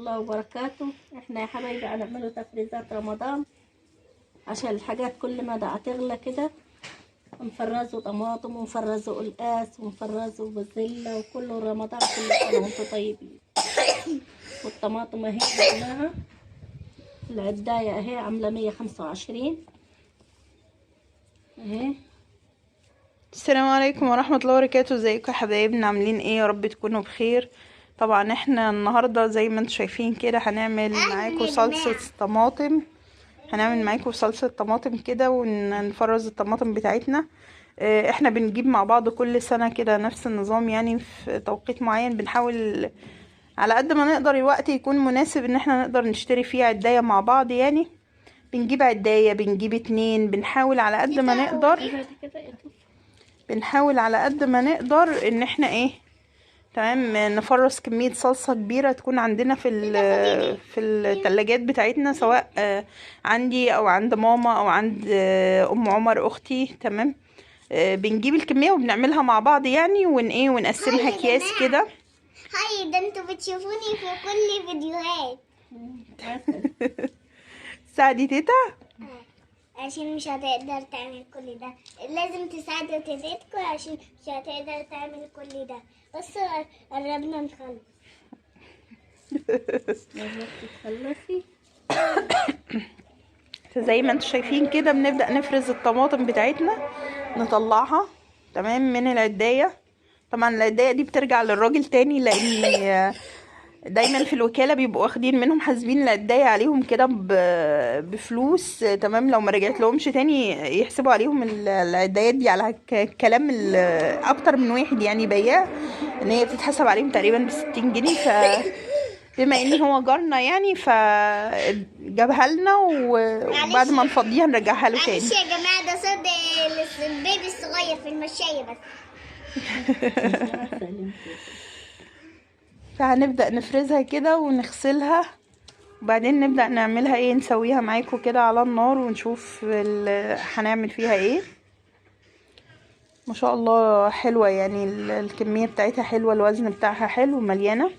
الله وبركاته. احنا يا حبايبي هنعملوا تفريزات رمضان عشان الحاجات كل ما ده هتغلى كده. نفرزوا طماطم ونفرزوا قلقاس ونفرزوا بازلاء وكله رمضان، كل سنة وانتم طيبين. والطماطم اهي جبناها العدايه اهي عامله 125 اهي. السلام عليكم ورحمة الله وبركاته. ازيكم يا حبايبنا؟ عاملين ايه؟ يا رب تكونوا بخير. طبعا احنا النهاردة زي ما انتم شايفين كده هنعمل معاكم صلصة طماطم. هنعمل معاكم صلصة طماطم كده ونفرز الطماطم بتاعتنا. احنا بنجيب مع بعض كل سنة كده نفس النظام، يعني في توقيت معين بنحاول على قد ما نقدر الوقت يكون مناسب ان احنا نقدر نشتري فيه عداية مع بعض. يعني بنجيب عداية، بنجيب اتنين، بنحاول على قد ما نقدر، بنحاول على قد ما نقدر ان احنا ايه تمام نفرز كمية صلصة كبيرة تكون عندنا في الثلاجات بتاعتنا، سواء عندي او عند ماما او عند ام عمر اختي. تمام، بنجيب الكمية وبنعملها مع بعض يعني، ون ايه ونقسمها اكياس كده. هاي ده انتوا بتشوفوني في كل فيديوهات. ساعدي تيتا عشان مش هتقدر تعمل كل ده، لازم تساعدوا تيتكم عشان مش هتقدر تعمل كل ده. بس قربنا نخلص. تخلصي. فزي ما انتم شايفين كده بنبدأ نفرز الطماطم بتاعتنا، نطلعها تمام من العداية. طبعا العداية دي بترجع للراجل تاني، لان دايما في الوكالة بيبقوا واخدين منهم، حاسبين العداية عليهم كده بفلوس. تمام، لو ما رجعت لهمش تاني يحسبوا عليهم العدايات دي على كلام اكتر من واحد يعني بياع، ان هي بتتحسب عليهم تقريبا ب60 جنيه. ف بما ان هو جارنا يعني فجابها لنا، وبعد ما نفضيها نرجعها له تاني. معلش يا جماعة، ده صوت البيبي الصغير في المشايه بس. فهنبدأ نفرزها كده ونغسلها، وبعدين نبدأ نعملها ايه، نسويها معاكم كده على النار ونشوف هنعمل فيها ايه. ما شاء الله حلوة يعني، الكمية بتاعتها حلوة، الوزن بتاعها حلو، مليانة،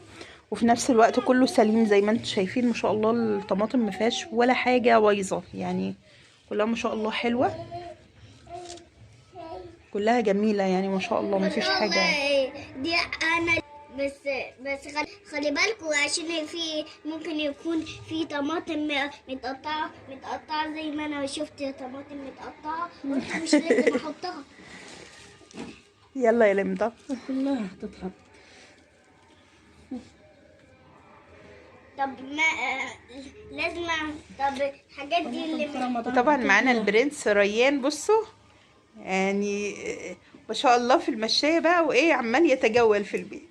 وفي نفس الوقت كله سليم زي ما انتم شايفين. ما شاء الله الطماطم ما فيهاش ولا حاجة بايظة يعني، كلها ما شاء الله حلوة، كلها جميلة يعني ما شاء الله، ما فيش حاجة دي. انا بس خلي بالكوا عشان في ممكن يكون في طماطم متقطعه زي ما انا شفت طماطم متقطعه، قلت مش لازم احطها. يلا يا لمضه كلها هتتحط. طب ما لازم، طب الحاجات دي اللي طبعا معانا البرنس ريان. بصوا يعني ما شاء الله في المشايه بقى، وايه عمال يتجول في البيت.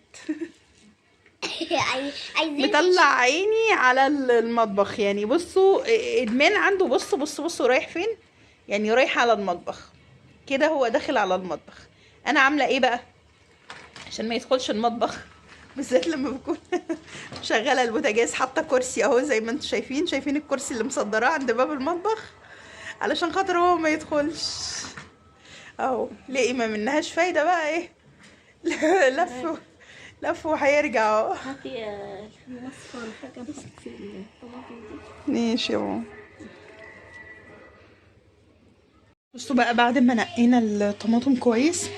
مطلع عيني على المطبخ يعني. بصوا ادمان عنده. بصوا بصوا بصوا رايح فين يعني، رايح على المطبخ كده، هو داخل على المطبخ. انا عامله ايه بقى عشان ما يدخلش المطبخ، بالذات لما بكون شغالة البوتاجاز، حاطه كرسي اهو زي ما انتم شايفين، شايفين الكرسي اللي مصدراه عند باب المطبخ علشان خاطر هو ما يدخلش اهو. لقي ما منهاش فايده بقى ايه، لف لف وهيرجع اهو. هاتي الوصفة الحاجة نحط في الطماطم دي. ماشي يا ماما. بصوا بقى بعد ما نقينا الطماطم كويس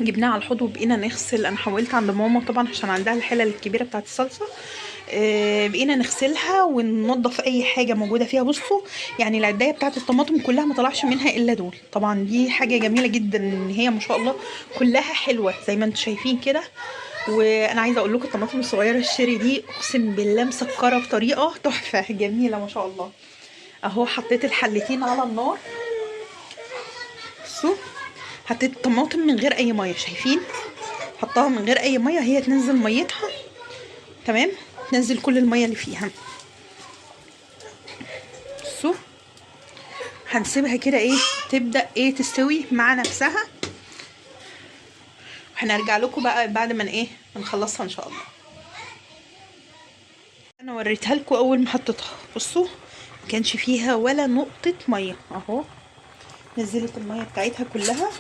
جبناها على الحوض وبقينا نغسل. انا حولت عند ماما طبعا عشان عندها الحلة الكبيرة بتاعه الصلصه. بقينا نغسلها وننضف اي حاجة موجودة فيها. بصوا يعني العدايه بتاعه الطماطم كلها ما طلعش منها الا دول. طبعا دي حاجة جميلة جدا ان هي ما شاء الله كلها حلوة زي ما انتم شايفين كده. وانا عايزه اقول لكم الطماطم الصغيرة الشيري دي اقسم بالله مسكره بطريقة تحفة جميلة ما شاء الله. اهو حطيت الحلتين على النار. بصوا حطيت الطماطم من غير اي مية، شايفين؟ حطها من غير اي مية، هي تنزل ميتها تمام، تنزل كل المية اللي فيها. بصوا هنسيبها كده ايه تبدا ايه تستوي مع نفسها، وهنرجع لكم بقى بعد ما ايه نخلصها ان شاء الله. انا وريتها لكم اول ما حطيتها. بصوا ما كانش فيها ولا نقطة مية اهو، نزلت المية بتاعتها كلها.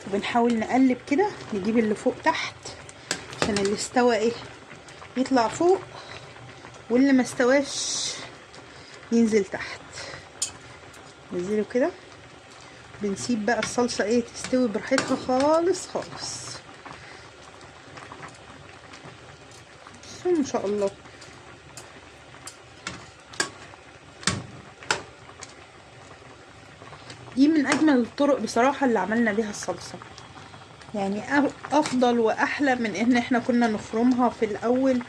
وبنحاول نقلب كده، نجيب اللي فوق تحت عشان اللي استوى ايه يطلع فوق. واللي ما استواش ينزل تحت. نزله كده. بنسيب بقى الصلصه ايه تستوي براحتها خالص خالص. ان شاء الله دي من اجمل الطرق بصراحة اللي عملنا بيها الصلصه، يعني افضل واحلى من ان احنا كنا نفرمها في الاول.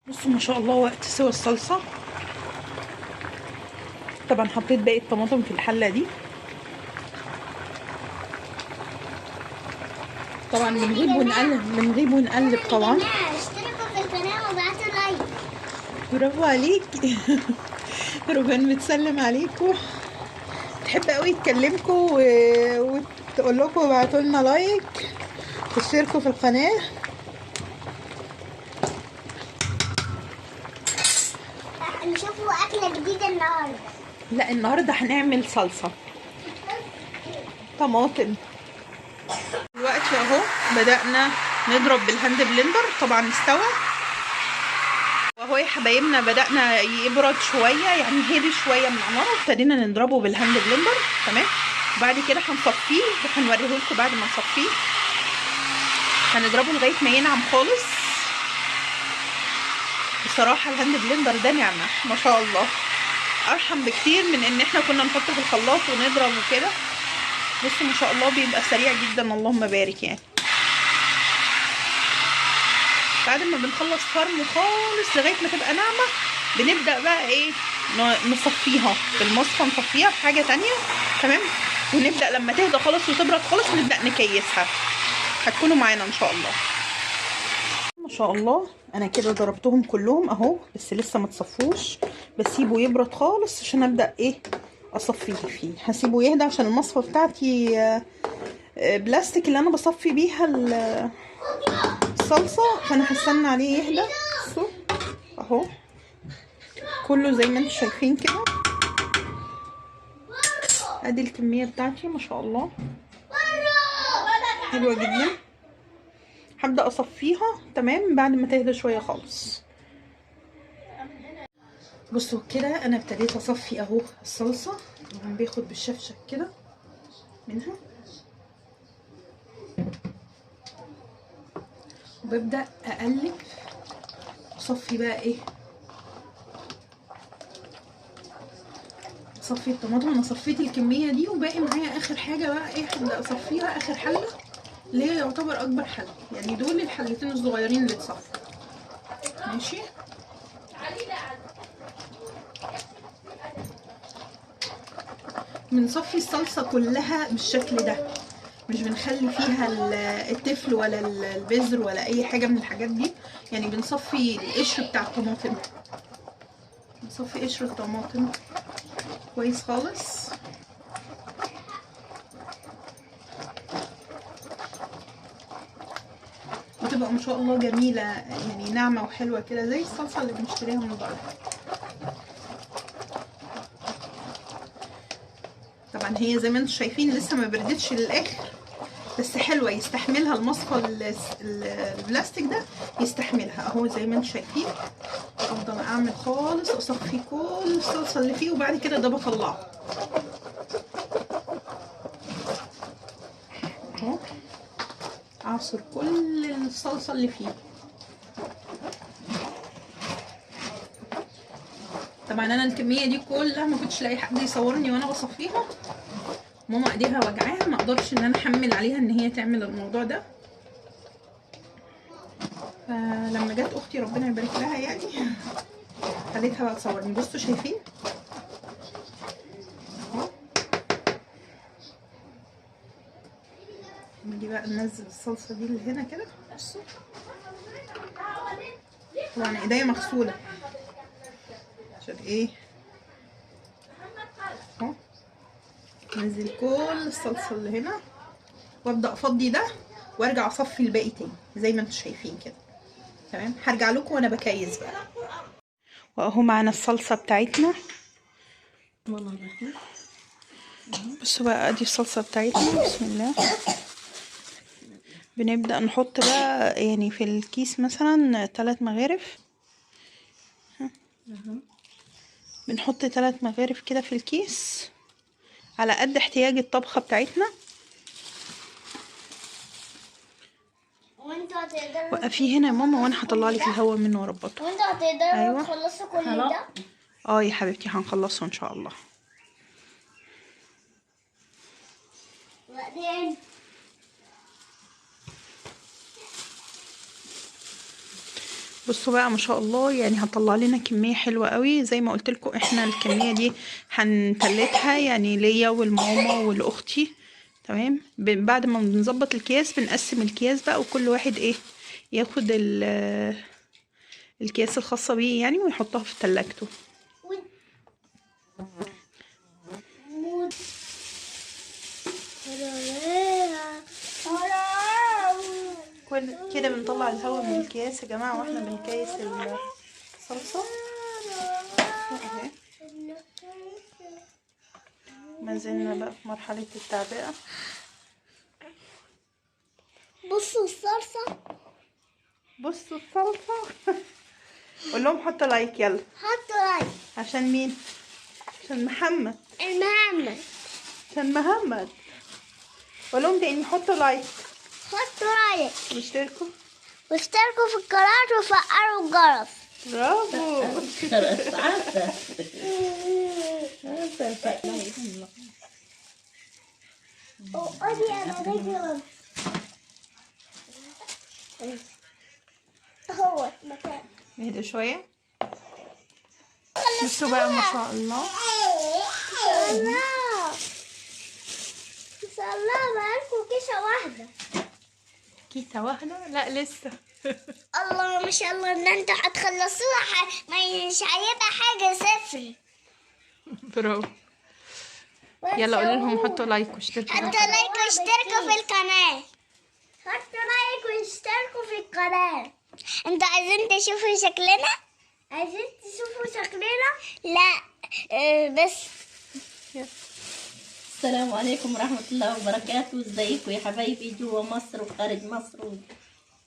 بصوا ما شاء الله وقت سوى الصلصه. طبعا حطيت باقي الطماطم في الحلة دي. طبعا بنغيب ونقلب، بنغيب ونقلب طبعا. اشتركوا في القناة وابعتوا like. برافو عليك. روبان بتسلم عليكم، تحب قوي تكلمكم وتقول لكم ابعتوا لنا like واشتركوا في القناة. نشوفوا أكلة جديدة النهاردة. لا النهاردة هنعمل صلصة طماطم. دلوقتي اهو بدأنا نضرب بال hand blender، طبعا استوى وهو يا حبايبنا. بدأنا يبرد شوية، يعني هدي شوية من على النار، وابتدينا نضربه بال hand blender. تمام. وبعد كده هنصفيه وهنوريه لكم بعد ما نصفيه. هنضربه لغاية ما ينعم خالص. بصراحة ال hand blender ده نعمة ما شاء الله، ارحم بكتير من ان احنا كنا نحطه في الخلاط ونضرب وكده. بصوا ما شاء الله بيبقى سريع جدا، اللهم بارك. يعني بعد ما بنخلص فرم خالص لغاية ما تبقى ناعمة، بنبدأ بقى ايه نصفيها بالمصفى، نصفيها في حاجة تانية. تمام. ونبدأ لما تهدى خالص وتبرد خالص نبدأ نكيسها. هتكونوا معانا ان شاء الله. ما شاء الله انا كده ضربتهم كلهم اهو، بس لسه ما تصفوش، بسيبه يبرد خالص عشان ابدا ايه اصفيه فيه. هسيبه يهدى عشان المصفى بتاعتي بلاستيك اللي انا بصفي بيها الصلصه، فانا هستنى عليه يهدى. بصوا اهو كله زي ما انتم شايفين كده. ادي الكمية بتاعتي ما شاء الله حلوة جدا. هبدأ اصفيها. تمام. بعد ما تهدى شوية خالص. بصوا كده انا ابتديت اصفي اهو الصلصه. طبعا باخد بالشفشق كده منها، وببدأ اقلب اصفي بقى ايه، اصفي الطماطم. انا صفيت الكمية دي وباقي معايا اخر حاجة بقى ايه هبدأ اصفيها، اخر حله اللي هي يعتبر اكبر حله، يعني دول الحلتين الصغيرين اللي اتصفوا. ماشي. بنصفي الصلصه كلها بالشكل ده، مش بنخلي فيها التفل ولا البذر ولا اي حاجة من الحاجات دي. يعني بنصفي القشر بتاع الطماطم، بنصفي قشر الطماطم كويس خالص. بتبقى ما شاء الله جميلة، يعني ناعمة وحلوه كده زي الصلصه اللي بنشتريها من بره. طبعا هي زي ما انتم شايفين لسه ما بردتش للاخر، بس حلوة يستحملها المصفى البلاستيك ده يستحملها اهو زي ما انتم شايفين. افضل اعمل خالص اصفي كل الصلصه اللي فيه، وبعد كده ده بطلعه اهو، اعصر كل الصلصه اللي فيه. طبعا انا الكمية دي كلها ما كنتش لاقي حد يصورني وانا بصفيها، ماما ايديها وجعاها ما اقدرش ان انا احمل عليها ان هي تعمل الموضوع ده. فلما جت اختي ربنا يبارك لها يعني خليتها بقى تصورني. بصوا شايفين اهو. نيجي بقى ننزل الصلصه دي اللي هنا كده. بصوا طبعا ايديا مغسوله عشان ايه، اهو انزل كل الصلصه اللي هنا وابدا افضي ده وارجع اصفي الباقي تاني زي ما انتم شايفين كده. تمام، هرجع لكم وانا بكيس بقى. واهو معانا الصلصه بتاعتنا. بصوا بقى ادي الصلصه بتاعتنا، بسم الله. بنبدا نحط بقى يعني في الكيس مثلا 3 مغارف. بنحط 3 مغارف كده في الكيس على قد احتياج الطبخة بتاعتنا. وقفيه هنا يا ماما وانا هطلع لك الهواء منه واربطه. وانتوا هتقدروا أيوة. تخلصوا كل ده؟ اه يا حبيبتي هنخلصه ان شاء الله. وبعدين بصوا بقى ما شاء الله، يعني هطلع لنا كمية حلوة قوي. زي ما قلت لكم احنا الكمية دي هنتلتها، يعني ليا والماما ولاختي. تمام، بعد ما بنظبط الكياس بنقسم الكياس بقى، وكل واحد ايه ياخد الكياس الخاصة بيه يعني ويحطها في تلاجته. كل كده بنطلع الهواء من الكياس يا جماعة واحنا بنكيس الصلصه اهي. ما زلنا بقى في مرحلة التعبئه. بصوا الصلصه، بصوا الصلصه. قول لهم حطوا like، يلا حطوا like. عشان مين؟ عشان محمد. المحمد، عشان محمد. قول لهم تاني حطوا like، حطوا like واشتركوا، واشتركوا في القناة وفعلوا الجرس. برافو. هو مكان اهدى شوية. بصوا بقى ما شاء الله، ما شاء الله بقالكوا كيسة واحدة. كيسة واحدة؟ لا لسه. الله ما شاء الله ان انتوا هتخلصوها، مش هيبقى حاجة صفر. برافو. يلا قولوا لهم حطوا like واشتركوا. حطوا like واشتركوا في القناة. حطوا like واشتركوا في القناة. انتوا عايزين تشوفوا شكلنا؟ عايزين تشوفوا شكلنا؟ لا بس. السلام عليكم ورحمة الله وبركاته. ازيكم يا حبايبي جوا مصر وخارج مصر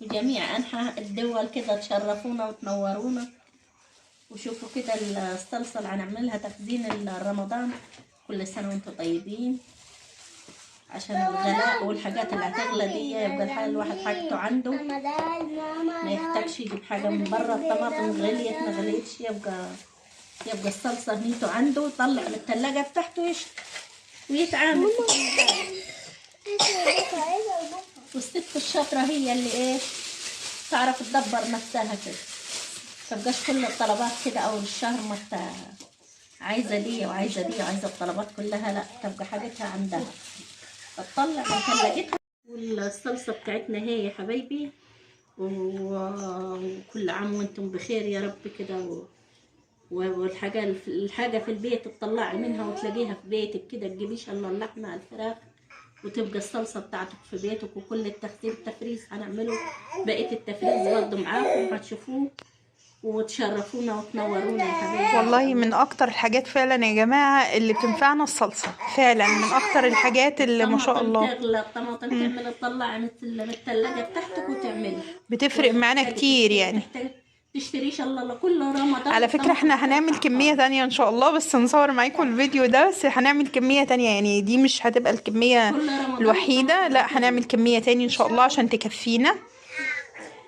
وجميع أنحاء الدول كده، تشرفونا وتنورونا. وشوفوا كده الصلصة اللي هنعملها تخزين رمضان. كل سنة وانتم طيبين، عشان الغلاء والحاجات اللي هتغلى دي يبقى الحال الواحد حاجته عنده، ما يحتاجش يجيب حاجة من بره. الطماطم غليت ما غليتش يبقى الصلصة نيته عنده، يطلع من التلاجة بتاعته ويتعامل. والست الشاطرة هي اللي ايه تعرف تدبر نفسها كده، متبقاش كل الطلبات كده اول الشهر ما عايزة دي وعايزة دي وعايزة الطلبات كلها، لا تبقى حاجتها عندها، تطلع من ثلاجتها. والصلصة بتاعتنا هي يا حبايبي، وكل عام وانتم بخير يا رب كده. والحاجة الحاجة في البيت تطلعي منها وتلاقيها في بيتك كده، تجيبيش الا اللحمة الفراخ وتبقى الصلصة بتاعتك في بيتك. وكل التخزين التفريز هنعمله، بقية التفريز برضه معاكم هتشوفوه وتشرفونا وتنورونا يا حبايبي. والله من اكتر الحاجات فعلا يا جماعة اللي بتنفعنا الصلصه، فعلا من اكتر الحاجات اللي ما شاء الله. تغلى الطماطم تعمل تطلعي من الثلاجة بتاعتك وتعملي، بتفرق معانا كتير يعني. تشتريش الله كل رمضان. على فكرة احنا هنعمل كمية تانية ان شاء الله، بس نصور معاكم الفيديو ده، بس هنعمل كمية تانية يعني، دي مش هتبقى الكمية الوحيدة، لا هنعمل كمية تاني ان شاء الله عشان تكفينا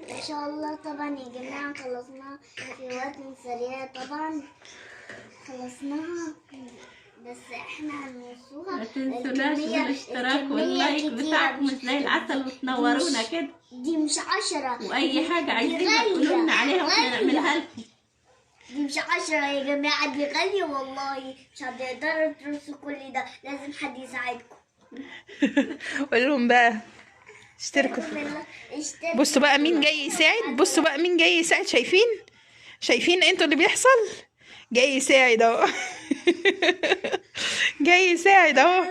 ان شاء الله. طبعا يا جماعة خلصناها في وقت سريع، طبعا خلصناها، بس احنا هنوصوها. ما تنسوناش بالاشتراك وال like بتاعكم زي العسل، وتنورونا كده. دي مش 10، واي حاجة عايزينها تقولوا لنا عليها واحنا نعملها لكم. دي مش 10 يا جماعة، دي غالية والله، مش هتقدروا ترصوا كل ده، لازم حد يساعدكم. قول لهم بقى اشتركوا. بصوا بقى مين جاي يساعد، بصوا بقى مين جاي يساعد. شايفين شايفين انتوا اللي بيحصل؟ جاي يساعد اهو. جاي يساعد اهو.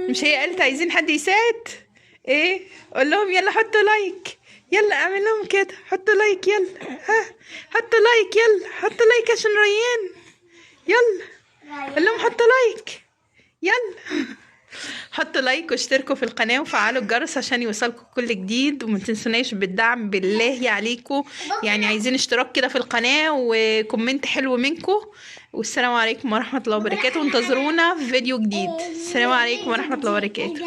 مش هي قالت عايزين حد يساعد؟ ايه قول لهم يلا حطوا like، يلا اعمل لهم كده، حطوا like يلا، ها حطوا like يلا، حطوا like عشان ريان، يلا قول لهم حطوا like يلا. حطوا like واشتركوا في القناة وفعلوا الجرس عشان يوصلكم كل جديد، وما تنسوناش بالدعم بالله عليكم، يعني عايزين اشتراك كده في القناة و comment حلو منكم. والسلام عليكم ورحمة الله وبركاته، وانتظرونا في فيديو جديد. السلام عليكم ورحمة الله وبركاته.